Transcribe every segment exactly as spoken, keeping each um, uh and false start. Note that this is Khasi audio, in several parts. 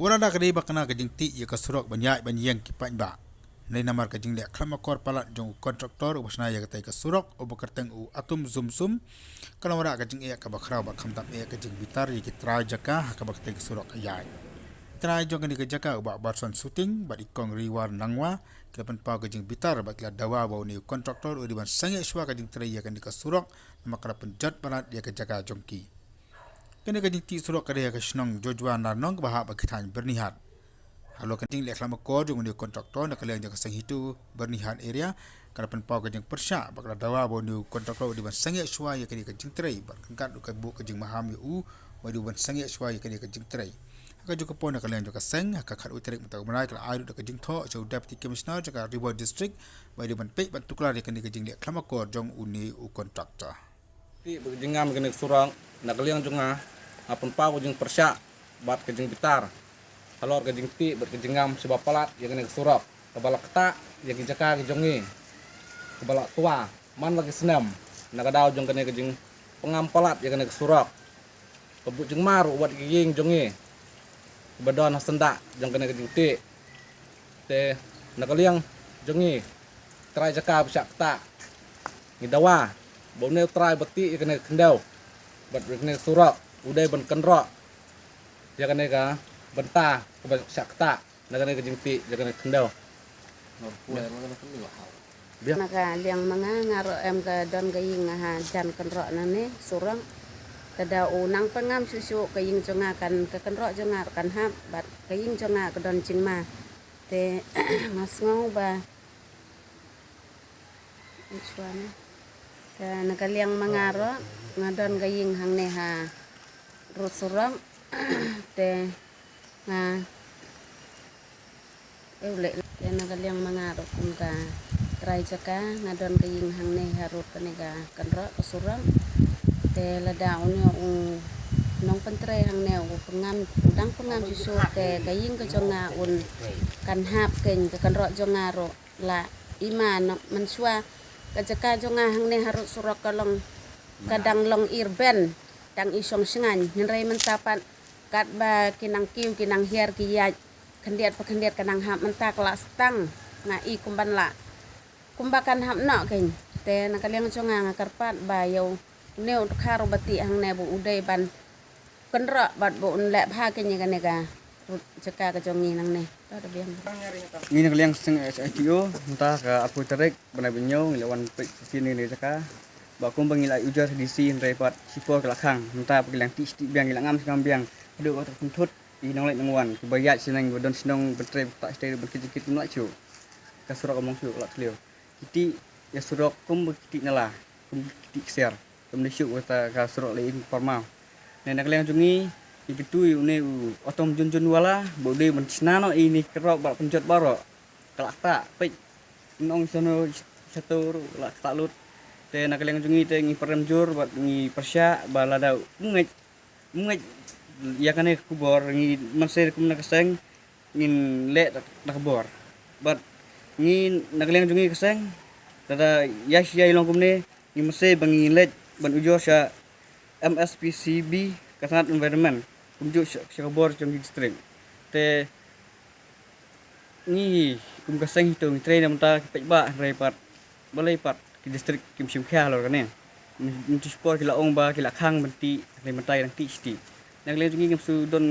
Wat la da ka dei ba kane ka jingtih ïa ka surok ban ïaid ban ïeng ki paidbah, ne namar ka jingleh khlem akor palat jong u kontraktor uba shna ïa katei ka surok uba kyrteng u Atum Zumsum, ka long ruh ka jingeh kaba khraw bad khamtam eh ka jingbitar ïa ki trai jaka ha kaba katei ka surok ka ïaid. Trai jong kane ka jaka u Bah Batson Suting bad i Kong Riwar Nangwa ki la pynpaw ka jingbitar bad ki la dawa ba une u kontraktor u dei ban sangeh shuwa ka jingtrei ïa kane ka surok namar ka la pynjot palat ïa ka jaka jong ki. Kane ka jingtih surok ka dei ha ka shnong Jojwa Narnong kaba hap ha ka thaiñ Byrnihat. Halor ka jingleh khlem akor jong une u kontraktor, na ka liang jong ka seng HITO Byrnihat area ka la pynpaw ka jingpyrshah bad ka la dawa ba une u kontraktor u dei ban sangeh shuwa ïa kane ka jingtrei bad ryngkat ruh ka buh ka jingmaham ïa u ba u dei ban sangeh shuwa ïa kane ka jingtrei. Ha kajuh ka por, na ka liang jong ka seng, ha ka khatwei tarik mynta u bnai, ka la ai ruh da ka jingthoh sha u Deputy Commissioner jong ka Ri Bhoi District ba u dei ban peit ban tuklar ïa kane ka jingleh khlem akor jong une u kontraktor. Tih bad ka jingngam ïa kane ka surok, na ka liang jong nga, nga pynpaw ka jingpyrshah bad ka jingbitar halor ka jingtih bad ka jingngam shibun palat ïa kane ka surok kaba la ktah ïa ki jaka ki jong ngi kaba la twa man la ki snem, na ka daw jong kane ka jingpyngngam palat ïa kane ka surok. Ka buh jingma ruh wat ki ïing jong ngi kiba don ha syndah jong kane ka jingtih. Te na ka liang jong ngi, trai jaka ba shah ktah, ngi dawa ba une u trai ba tih ïa kane ka khyndew bad ïa kane ka surok u dei ban kynroh ïa kane ka bynta kaba shah ktah na kane ka jingtih ïa kane ka khyndew. Biang. Na ka liang ma nga, nga ruh em ka don ka ïing ha jan kynroh nangne surok. Te da u nang pynngam shuh shuh, ka ïing jong nga kan, ka kynroh jong nga ruh kan hap bad ka ïing jong nga ka don jingma. Te nga sngew ba Which one? Te na ka liang ma nga ruh, nga don ka ïing hangne ha rud surok. Te nga, eh, u leh, te na ka liang ma nga ruh kum ka trai jaka, nga don ka ïing hangne ha rud kane ka kynroh ka surok. Te lada une u nongpyntrei hangne u pynngam, u dang pynngam shuh shuh, te ka ïing ka jong nga un kan hap kein, ka kynroh jong nga ruh la i ma, na mynshuwa ka jaka jong nga hangne ha rud surok ka long, ka dang long irben, dang i shong shngaiñ. Hynrei mynta pat katba ki nang kiew ki nang hiar ki ïaid khyndiat pa khyndiat ka nang hap, mynta ka la stang, nga i kumban la, kumba kan hap noh kein. Te na ka liang jong nga, nga kyrpad ba ïa une u dkhar uba tih hangne ba u dei ban kynroh bad ba un leh bha kein ïa kane ka rud jaka ka jong ngi nangne. Ta da biang. Ngi na ka liang seng S I T O, mynta ka arphew tarik bnai ba hynñiew ngi la wan peit shisien ïa kane ka jaka. Ba kumba ngi la ai ujor sha D C, hynrei pat shipor ki la khang, mynta pat ki la tih shi tih biang, ki la ngam shi ngam biang. Haduh katta ka pynthut ïa ki nongleit nongwan, kiba ïaid sha neng, ba don shnong ban trei, ban ktah shatei, ban kit jingkit, kim lah shuh. Ka surok ka mong shuh, ka la thliew. Ki tih ïa surok kumba ki tih nala, kumba ki tih ksiar. Kam dei shuh kata ka surok lei ïing parmaw. Ne na ka liang jong ngi, ngi kyntu ïa une u Atom Junjunwala ba u dei ban shna noh ïa ine i kynroh bad pynjot baroh. Ka la ktah, peit. Nong shano shato ruh la ktah lut. Te na ka liang jong ngi te ngi pyrem jur bad ngi pyrshah ba lada um ngeit, um ngeit ïa kane ka khubor, ngi mynsiem kum na ka seng ngin leh da ka bor. Bad ngi na ka liang jong ngi ka seng, lada ïa shi ïa i long kumne, ngi mynsiem ba ngin leit ban ujor sha M S P C B, ka tnat environment, kumjuh sha, sha ka bor jong ki district. Te ngi kum ka seng HITO ngi trei na bynta ki paidbah, hynrei pat balei pat ki district kim shim khia halor kane. Mynta shipor ki la ong ba ki la khang ban tih, hynrei mynta ki dang tih shi tih. Na ka liang jong ngi ngim shu don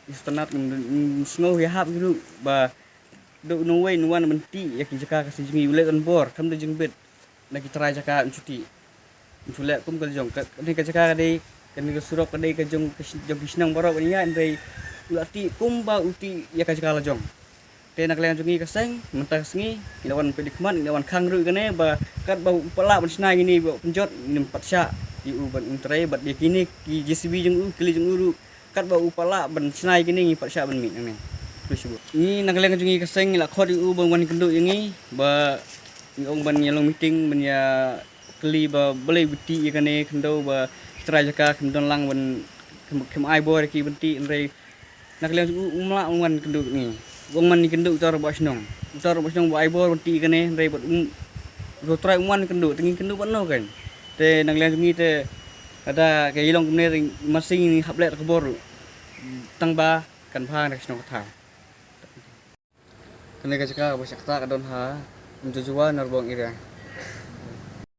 ïa shu tnat, ngim, ngim sngew ïahap hi ruh ba dei uno uwei un wan ban tih ïa ki jaka ka seng jong ngi, u leh don bor, khlem da jingbit na ki trai jaka un shu tih. Un shu leh kum ka la jong. Ka, kane ka jaka ka dei, kane ka surok ka dei ka jong, ka shi-, jong ki shnong baroh ban ïaid, hynrei u la tih kumba u tih ïa ka jaka la jong. Te na ka liang jong ngi ka seng, mynta ka sngi ngi la wan peit da khmat, ngi la wan khang ruh ïa kane ba katba u pat lah ban shna ïa kine ba pynjot, ngin ym pat shah ïa u ban un trei, bad ïa kine ki J C B jong u, kali jong u ruh, katba u pat lah ban shna ïa kine ngi pat shah ban mih nangne. Khublei shibun. Ngi na ka liang jong ngi ka seng ngi la khot ïa u ban wan ïakynduh ïa ngi, ba ngi ong ban ïa long meeting ban ïa kylli ba balei u tih ïa kane, khyndew ba ki trai jaka kim don lang ban, kim, kim ai bor ïa ki ban tih, hynrei na ka liang jong u um lah ban wan ïakynduh ïa ngi. U ong ban ïakynduh uta u rangbah shnong. Uta u rangbah shnong ba ai bor ban tih ïa kane, hynrei bad um, uta u trai um wan ïakynduh, te ngin kynduh bad no kein. Te na ka liang jong ngi te lada ka ïa long kumne te ngin, mynsiem ngin hap leh da ka bor ruh. Tang ba Kan bha na ka shnong ka thaw. Kane ka jaka kaba sha kata ka don ha Mjojua Narbong area.